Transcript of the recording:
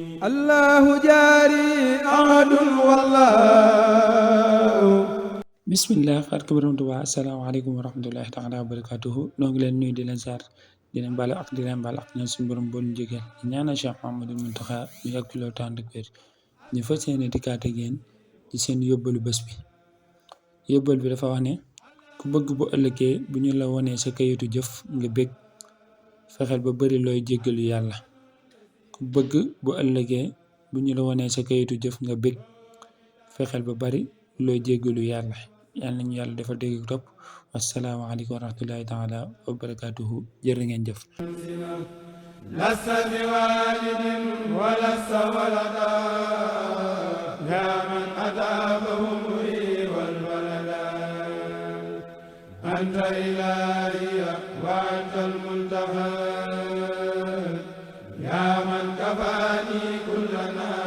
الله جاري أحد والله. bismillah barke borom Tuubaa asalaamaaleykum wa rahmatullahi taala wa barakatuhu noo ngi leen nuyu di leen ziar di leen baal ak di leen baal ak ñaan suñu borom boolu njëgal di ñaanal Cheikh Mouhamadoul Mountakha mu yàgg fi loolu tànn ak wér ñu fas yéene dikkaat ak yéen ci seen yóbbalu bés bi. yóbbal bi dafa wax ne ku bëgg bu ëllëgee bu ñu la wonee sa kayitu jëf nga bég fexeel ba bari looy jéggalu yàlla. ku bëgg bu ëllëgee bu ñu la wonee sa kayitu jëf nga bég fexeel ba bari looy jéggalu yàlla. yàlla nañu yàlla dafa dégg topp wasalaamaaleykum wa rahmatullahi taala wa barakatuhu jërë ngeen jëf. لست بوالد ولست ولدا يا من أتابه والولدا أنت إلهي وأنت المنتهى يا من كفاني كل ناس